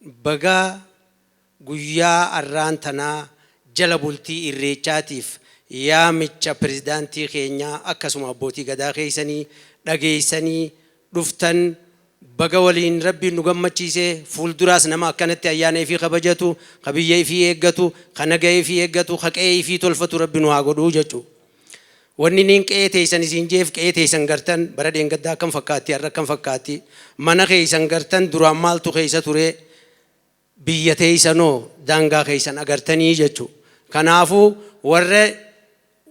Baga guyyaa arraan tanaa jala bultii Irreechaatiif yaamicha pirezidaantii keenyaa akkasuma abbootii gadaa keessanii dhageessanii dhuftan. Baga waliin Rabbiin nu gammachiise. Fuulduraas nama akkanatti ayyaana ifii kabajatu, ka biyya ifii eeggatu, ka naga ifii eeggatu, ka qe'ee ifii tolfatu Rabbi nu haa godhuu jechu. Wanni niin qe'ee teessan isin jeef, qe'ee teessan gartan bara dheengaddaa akkam fakkaatti, har'a akkam fakkaatti, mana keessan gartan duraan maaltu keessa ture, biyya teessanoo daangaa keessan agartanii jechu. Kanaafuu warra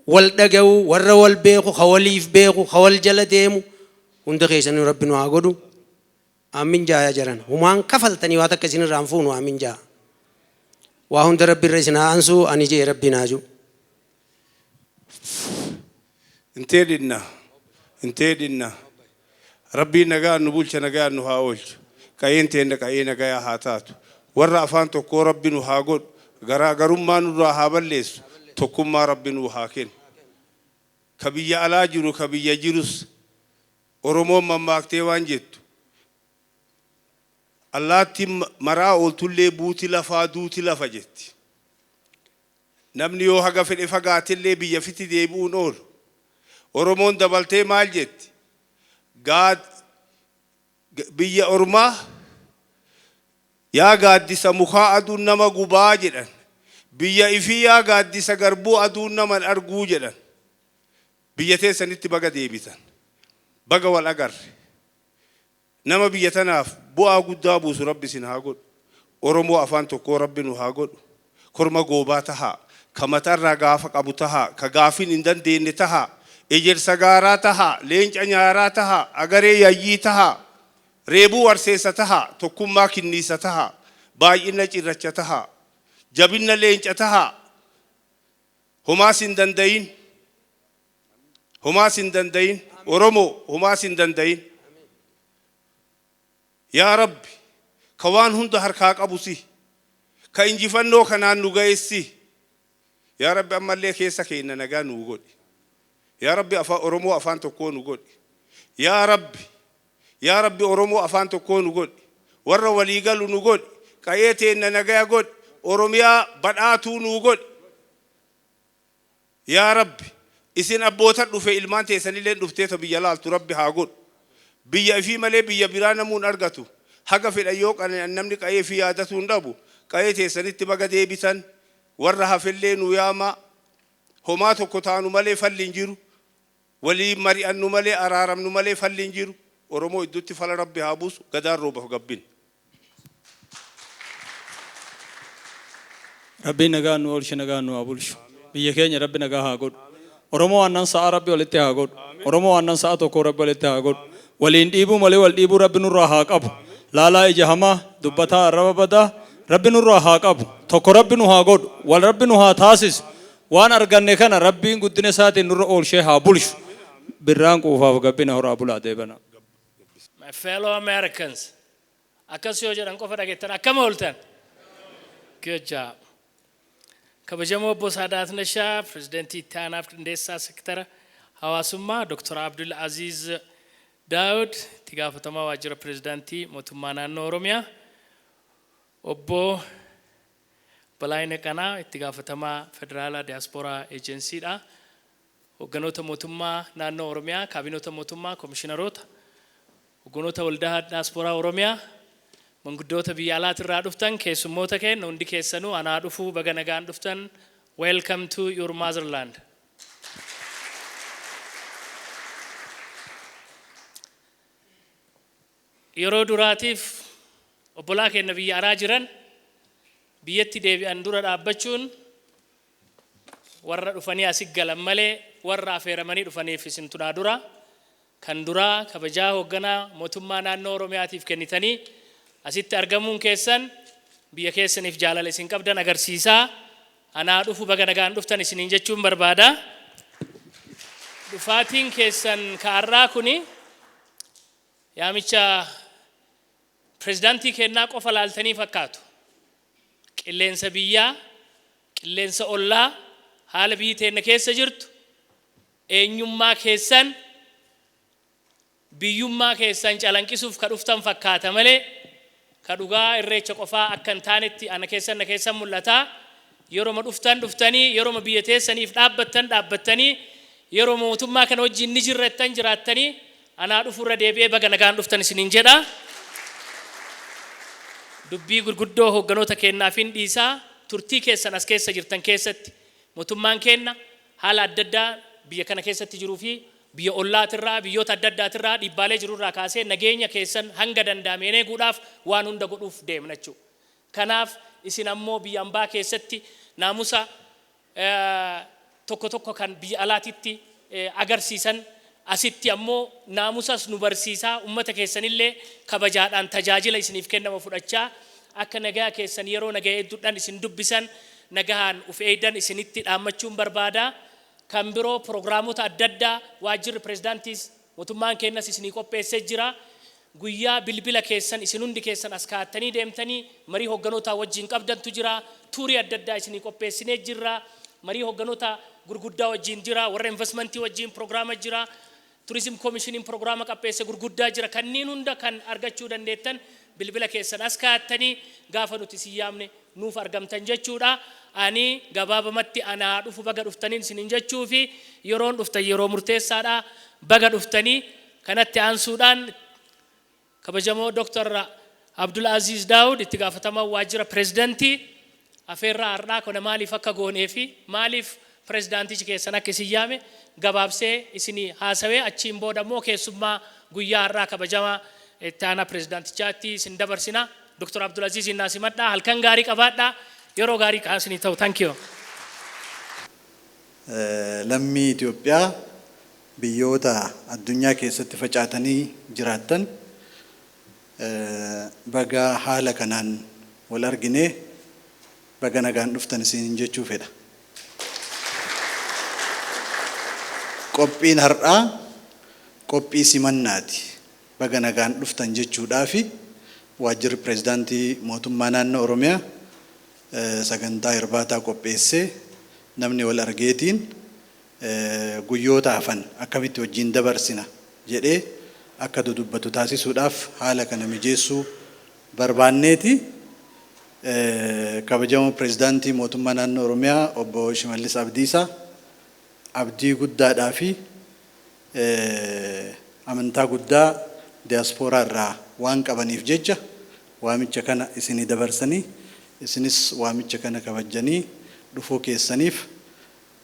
wal dhaga'u, warra wal beeku, ka waliif beeku, ka wal jala deemu hunda keessanuu Rabbi nu haa godhu. Aammin jaa yaa jaran. Humaan kafaltanii waa takka isin irraa hin fuunu, aammin jaa. Waa hunda Rabbi irra isin haa ansuu, ani je'e Rabbiin haa ji'u. Intee dhinna, intee dhinna. Rabbiin nagaan nu bulcha, nagaan nu haa oolchu. Qa'een teenna qa'ee nagayaa haa taatu. Warra afaan tokkoo Rabbi nu haa godhu. Garaa garummaa nurraa haa balleessu. Tokkummaa Rabbi nuu haa kennu. Ka biyya alaa jiru ka biyya jirus, Oromoon mammaaktee waan jettu, Allaattiin maraa ooltullee buuti lafaa duuti lafa jetti. Namni yoo haga fedhe fagaatellee biyya fitti deebi'uun oolu. Oromoon dabaltee maal jetti? Gaad, biyya ormaa yaa gaaddisa mukaa aduun nama gubaa jedhan. Biyya ifii yaa gaaddisa garbuu aduun nama hin arguu jedhan. Biyya teessanitti baga deebitan. Baga wal agarre. Nama biyya tanaaf bu'aa guddaa buusu Rabbi isin haa godhu. Oromoo afaan tokkoo Rabbi nu haa godhu. Korma goobaa tahaa. Ka matarraa gaafa qabu tahaa. Ka gaafin hin dandeenne tahaa. Ejersa gaaraa tahaa. Leenca nyaaraa tahaa. Agaree yayyii tahaa. Reebuu warseessa tahaa. Tokkummaa kinniisa tahaa. Baay'inna cirracha tahaa. Jabinna leenca tahaa. Homaa sin dandayin. Homaa sin dandayin. Oromoo homaa sin dandayin. Yaa Rabbi, ka waan hunda harkaa qabu si. Ka injifannoo kanaan nu ga'es si. Yaa Rabbi, ammallee keessa keenna nagaa nuu godhi. Yaa Rabbi, afaan Oromoo afaan tokkoo nu godhi. Yaa Rabbi, Yaa Rabbi, Oromoo afaan tokkoo nu godhi. Warra walii galu nu godhi. Qayee teenna nagaya godhi. Oromiyaa badhaatuu nuu godhi. Yaa Rabbi, isin abboota dhufe, ilmaan teessanilleen dhuftee ta biyya laaltu Rabbi haa godhu. Biyya ifii malee biyya biraa namuu hin argatu. Haga fedhan yoo qanani'an namni qayee ifii yaadatuu hin dhabu. Qayee teessanitti baga deebitan. Warra hafellee nuu yaamaa. Homaa tokko taanu malee falli hin jiru. Waliin mari'annu malee, araaramnu malee falli hin jiru. Oromoo iddutti fala Rabbi haa buusu. Gadaan roobaf gabbina. Rabbiin nagaan nu oolche, nagaan nu haa bulchu. Biyya keenya Rabbi nagaa haa godhu. Oromoo aannan sa'a Rabbi walitti haa godhu. Oromoo aannan sa'a tokkoo Rabbi walitti haa godhu. Waliin dhiibuu malee wal dhiibuu Rabbi nurraa haa qabu. Laalaa ija hamaa, dubbataa arraba badaa Rabbi nurraa haa qabu. Tokko Rabbi nu haa godhu. Wal Rabbi nu haa taasisu. Waan arganne kana Rabbiin guddina isaatiin nurra oolchee haa bulchu. Birraan quufaaf gabbina, horaa bulaa deebana. My fellow Americans, akkas yoo jedhan qofa dhageettan, akkam ooltan? Good job. Kabajamoo Obbo Saadaat Nashaa, Pirezidantii Itti Aanaaf Qindeessaa Sektara Hawaasummaa, Dr. Abdul Aziz Daawud, Itti Gaafatamaa Waajjira Pirezidantii Mootummaa Naannoo Oromiyaa, Obbo Balaayineh Qanaa, Itti Gaafatamaa Federaalaa Diyaaspooraa Eejensiidha. Hoogganoota Mootummaa Naannoo Oromiyaa, Kaabinoota Mootummaa, Komishinaroota, Hogganoota Waldaa Diyaaspooraa Oromiyaa, manguddoota biyya alaatirraa dhuftan, keessummoota keenya hundi keessanuu anaa dhufuu, baga nagaan dhuftan. Welcome to your motherland. Yeroo duraatiif obbolaa keenya biyya alaa jiran biyyatti deebi'an dura dhaabbachuun, warra dhufanii asi galan malee warra afeeramanii dhufaniif isin tunaa dura kan duraa kabajaa hoogganaa mootummaa naannoo Oromiyaatiif kennitanii asitti argamuun keessan biyya keessaniif jaalala isin qabdan agarsiisaa. Anaa dhufu, baga nagaan dhuftan isiniin jechuun barbaada. Dhufaatiin keessan ka'arraa kuni yaamicha pirezidaantii kennaa qofa laaltanii fakkaatu. Qilleensa biyyaa, qilleensa ollaa, haala biyyi teenna keessa jirtu, eenyummaa keessan, biyyummaa keessan calanqisuuf ka dhuftan fakkaata malee Ka dhugaa irreecha qofaa akka hin taanetti ana keessan na keessan mul'ata. Yeroo dhuftan dhuftanii, yeroo biyya teessaniif dhaabbattan dhaabbattanii, yeroo mootummaa kana wajjin ni jirrattan jiraattanii, anaa dhufurra deebi'ee baga nagaan dhuftan isiniin jedha. Dubbii gurguddoo hoogganoota keennaaf hin dhiisaa. Turtii keessan as keessa jirtan keessatti mootummaan keenna haala adda addaa biyya kana keessatti jiruu fi biyya ollaatirraa, biyyoota adda addaatirraa dhiibbaalee jirurraa kaasee nageenya keessan hanga danda'ameen eeguudhaaf waan hunda godhuuf deemna jechuudha. Kanaaf isin ammoo biyya ambaa keessatti naamusa tokko tokko kan biyya alaatitti agarsiisan asitti ammoo naamusas nu barsiisaa, ummata keessanillee kabajaadhaan tajaajila isiniif kennama fudhachaa, akka nagaa keessan yeroo nagaa hedduudhaan isin dubbisan nagahaan uf eeydan isinitti dhaammachuun barbaada. Kan biroo pirogiraamota adda addaa waajjirri pirezidaantiis mootummaan keenyas isinii qopheessee jira. Guyyaa bilbila keessan isin hundi keessan as kaa'attanii deemtanii marii hoogganootaa wajjin qabdantu jira. Tuurii adda addaa isinii qopheessinee jirra. Marii hogganoota gurguddaa wajjin jira. Warra investmentii wajjin pirogiraama jira. Tourism Commissioniin pirogiraama qopheesse gurguddaa jira. Kanneen hunda kan argachuu dandeettan bilbila keessan as kaa'attanii gaafa nuti isin yaamne nuuf argamtan jechuudha. Ani gabaabamatti anaa dhufu, baga dhuftaniin isiniin jechuu fi yeroon dhuftan yeroo murteessaadha. Baga dhuftanii. Kanatti aansuudhaan kabajamoo Dr. Abdul Aziz Daawud, itti gaafatamaa waajjira pirezidantii, afeerraa har'aa kana maaliif akka goonee fi maaliif pirezidaantichi keessan akka isin yaame gabaabsee isinii haasawee, achiin booda immoo keessummaa guyyaa har'aa kabajamaa itti aanaa pirezidaantichaatti isin dabarsina. Dr. Abdul Aziz innaa simadhaa. Halkan gaarii qabaadhaa, yeroo gaarii isinii ta'u. Thank you. Lammii Itoophiyaa biyyoota addunyaa keessatti facaatanii jiraattan, baga haala kanaan wal argine, baga nagaan dhuftan isin jechuu fedha. Qophiin har'aa qophii simannaati. Baga nagaan dhuftan jechuudhaafi waajjirri pireezidaantii mootummaa naannoo Oromiyaa sagantaa irbaataa qopheessee, namni wal argeetiin guyyoota hafan akkamitti wajjin dabarsina jedhee akka dudubbatu taasisuudhaaf haala kana mijeessuu barbaanneeti. Kabajamoo pireezidaantii mootummaa naannoo Oromiyaa obbo Shimallis Abdiisaa abdii guddaadhaa fi amantaa guddaa diyaaspooraa irraa waan qabaniif jecha waamicha kana isinii dabarsanii, isinis waamicha kana kabajjanii dhufuu keessaniif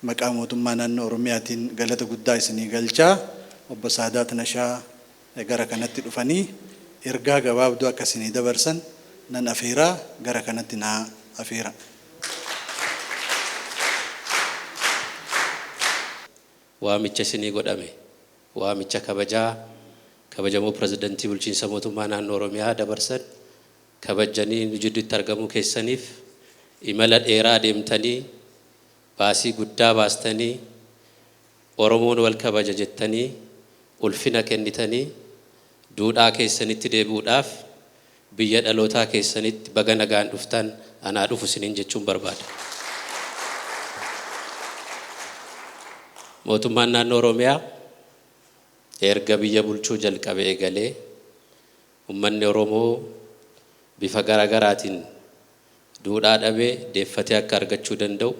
maqaa mootummaa naannoo Oromiyaatiin galata guddaa isinii galchaa, obbo Saadaat Nashaa gara kanatti dhufanii ergaa gabaabduu akka isinii dabarsan nan afeeraa, gara kanatti naa afeera. Waamicha isinii godhame, waamicha kabajaa kabajamoo pirezidantii bulchiinsa mootummaa naannoo Oromiyaa dabarsan kabajanii nu jidduutti argamuu keessaniif, imala dheeraa deemtanii, baasii guddaa baastanii, Oromoon wal kabaja jettanii ulfina kennitanii duudhaa keessanitti deebi'uudhaaf biyya dhalootaa keessanitti baga nagaan dhuftan, anaa dhufu isiniin jechuun barbaada. Mootummaan naannoo Oromiyaa erga biyya bulchuu jalqabe eegalee uummanni Oromoo bifa garaagaraatiin duudhaa dhabee deeffatee akka argachuu danda'u,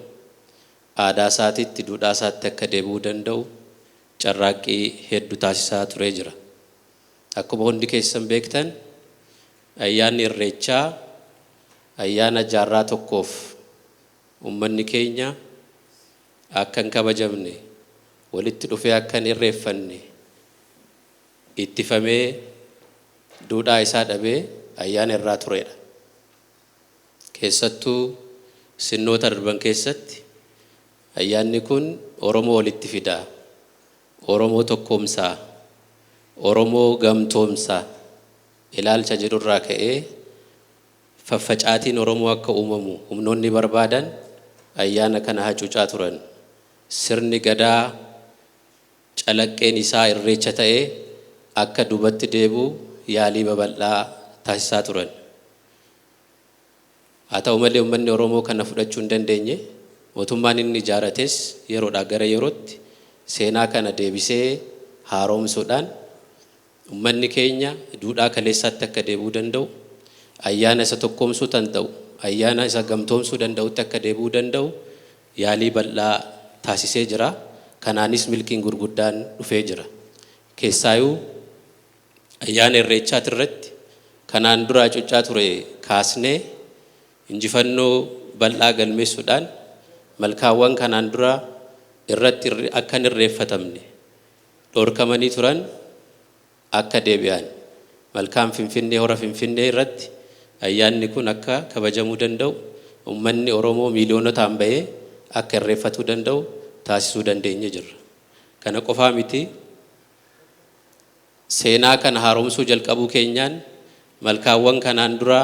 aadaa isaatiitti, duudhaa isaatti akka deebi'uu danda'u carraaqqii hedduu taasisaa turee jira. Akkuma hundi keessan beektan, ayyaanni Irreechaa ayyaana jaarraa tokkoof uummanni keenya akka hin kabajamne, walitti dhufee akka hin irreeffanne ittifamee, duudhaa isaa dhabee ayyaana irraa turedha. Keessattuu sirnoota darban keessatti ayyaanni kun Oromoo walitti fidaa, Oromoo tokkoomsaa, Oromoo gamtoomsaa ilaalcha jedhurraa ka'ee faffacaatiin Oromoo akka uumamu humnoonni barbaadan ayyaana kana hacuucaa turan. Sirni gadaa calaqqeen isaa irreecha ta'ee akka duubatti deebi'u yaalii babal'aa taasisaa turan. Haa ta'u malee, uummanni Oromoo kana fudhachuu hin dandeenye. Mootummaan inni ijaarates yeroodhaa gara yerootti seenaa kana deebisee haaromsuudhaan uummanni keenya duudhaa kaleessaatti akka deebi'uu danda'u, ayyaana isa tokkoomsuu danda'u, ayyaana isa gamtoomsuu danda'utti akka deebi'uu danda'u yaalii bal'aa taasisee jira. Kanaanis milkiin gurguddaan dhufee jira. Keessaayuu ayyaana Irreechaati irratti kanaan dura hacuuccaa ture kaasnee injifannoo bal'aa galmeessuudhaan malkaawwan kanaan dura irratti akka hin irreeffatamne dhorkamanii turan akka deebi'an, malkaan Finfinnee, hora Finfinnee irratti ayyaanni kun akka kabajamuu danda'u, uummanni Oromoo miiliyoonotaan bahee akka irreeffatuu danda'u taasisuu dandeenye jirra. Kana qofaa miti, seenaa kana haaromsuu jalqabuu keenyaan malkaawwan kanaan dura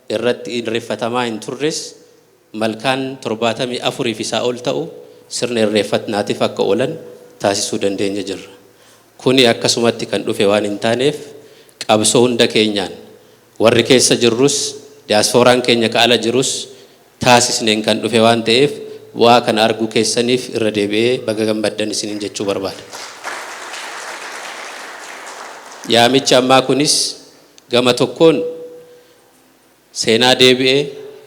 irratti irreeffatamaa hin turres malkaan 74 fi isaa ol ta'u sirna irreeffatnaatiif akka oolan taasisuu dandeenye jirra. Kuni akkasumatti kan dhufe waan hin taaneef, qabsoo hunda keenyaan, warri keessa jirrus diyaaspooraan keenya ka ala jirus taasisneen kan dhufe waan ta'eef, bu'aa kana arguu keessaniif irra deebi'ee baga gammaddan isiniin jechuu barbaada. Yaamichi ammaa kunis gama tokkoon seenaa deebi'ee,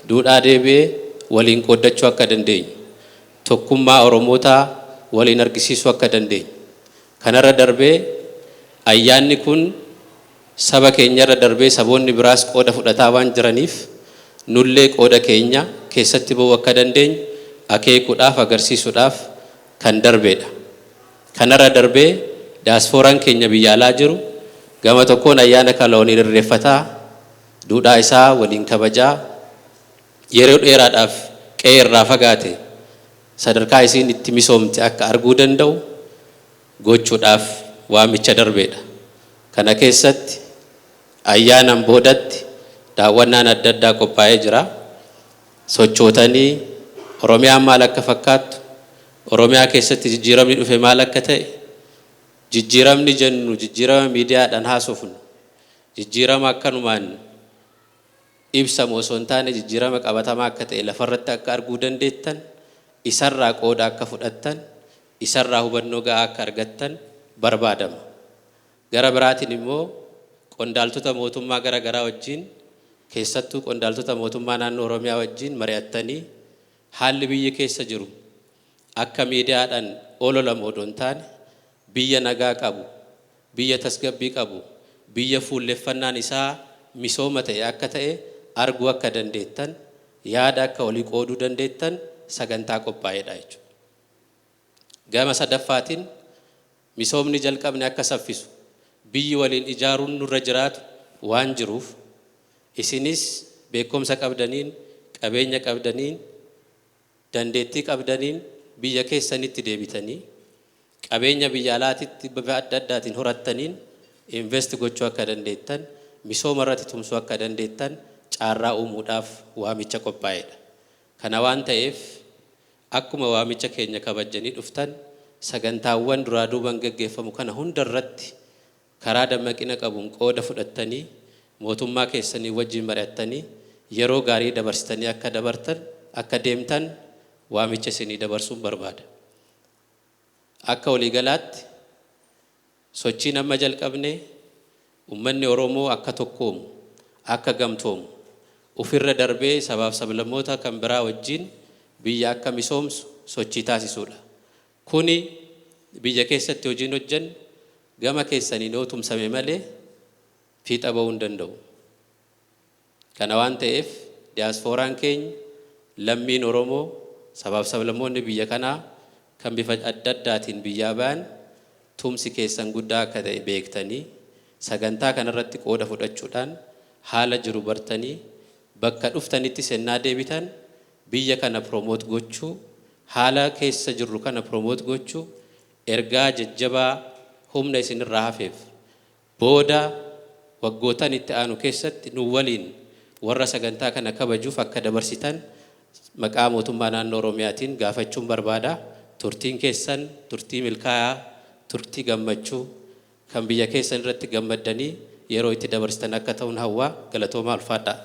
duudhaa deebi'ee waliin qooddachuu akka dandeenyu, tokkummaa Oromootaa waliin argisiisuu akka dandeenyu, kanarra darbee ayyaanni kun saba keenyarra darbee saboonni biraas qooda fudhataa waan jiraniif nullee qooda keenya keessatti ba'uu akka dandeenyu akeekuudhaaf, agarsiisuudhaaf kan darbeedha. Kanarra darbee diyaaspooraan keenya biyya alaa jiru gama tokkoon ayyaana kana waliin irreeffataa, duudhaa isaa waliin kabajaa, yeroo dheeraadhaaf qe'ee irraa fagaate sadarkaa isiin itti misoomte akka arguu danda'u gochuudhaaf waamicha darbeedha. Kana keessatti ayyaanan boodatti daawwannaan adda addaa qophaa'ee jira. Sochootanii Oromiyaan maal akka fakkaattu, Oromiyaa keessatti jijjiiramni dhufe maal akka ta'e, jijjiiramni jennu jijjiirama miidiyaadhaan haasofnu, jijjiirama akkanumaan ibsamu osoo hin taane jijjiirama qabatamaa akka ta'e lafarratti akka arguu dandeettan, isarraa qooda akka fudhattan, isarraa hubannoo ga'aa akka argattan barbaadama. Gara biraatiin immoo qondaaltota mootummaa gara garaa wajjin, keessattuu qondaaltota mootummaa naannoo Oromiyaa wajjin mari'attanii haalli biyyi keessa jiru akka miidiyaadhaan ololamu odoo hin taane biyya nagaa qabu, biyya tasgabbii qabu, biyya fuulleffannaan isaa misooma ta'e akka ta'e arguu akka dandeettan, yaada akka walii qooduu dandeettan sagantaa qophaa'edha jechuudha. Gama sadaffaatiin misoomni jalqabne akka saffisu, biyyi waliin ijaaruun nurra jiraatu waan jiruuf, isinis beekumsa qabdaniin, qabeenya qabdaniin, dandeettii qabdaniin biyya keessanitti deebitanii qabeenya biyya alaatitti bifa adda addaatiin horattaniin invest gochuu akka dandeettan, misooma irratti tumsuu akka dandeettan caarraa uumuudhaaf waamicha qophaa'edha. Kana waan ta'eef akkuma waamicha keenya kabajjanii dhuftan, sagantaawwan duraa duuban gaggeeffamu kana hunda irratti karaa dammaqina qabuun qooda fudhattanii, mootummaa keessanii wajjin mari'attanii, yeroo gaarii dabarsitanii akka dabartan, akka deemtan waamicha isinii dabarsuun barbaada. Akka waliigalaatti sochiin amma jalqabne uummanni Oromoo akka tokkoomu, akka gamtoomu, ofirra darbee sabaaf sablammoota kan biraa wajjin biyya akka misoomsu sochii taasisuudha. Kuni biyya keessatti hojiin hojjennu gama keessaniin yoo tumsame malee fiixa ba'uu hin danda'u. Kana waan ta'eef diyaaspooraan keenya, lammiin Oromoo, sabaaf sablammoonni biyya kanaa kan bifa adda addaatiin biyyaa ba'an, tumsi keessan guddaa akka ta'e beektanii sagantaa kanarratti qooda fudhachuudhaan haala jiru bartanii bakka dhuftanitti sennaa deebitan biyya kana promote gochuu, haala keessa jirru kana promote gochuu, ergaa jajjabaa humna isinirraa hafeef booda waggootan itti aanu keessatti nu waliin warra sagantaa kana kabajuuf akka dabarsitan maqaa mootummaa naannoo Oromiyaatiin gaafachuun barbaada. Turtiin keessan turtii milkaa'aa, turtii gammachuu kan biyya keessan irratti gammaddanii yeroo itti dabarsitan akka ta'uun hawwaa. Galatoomaa, ulfaadhaa.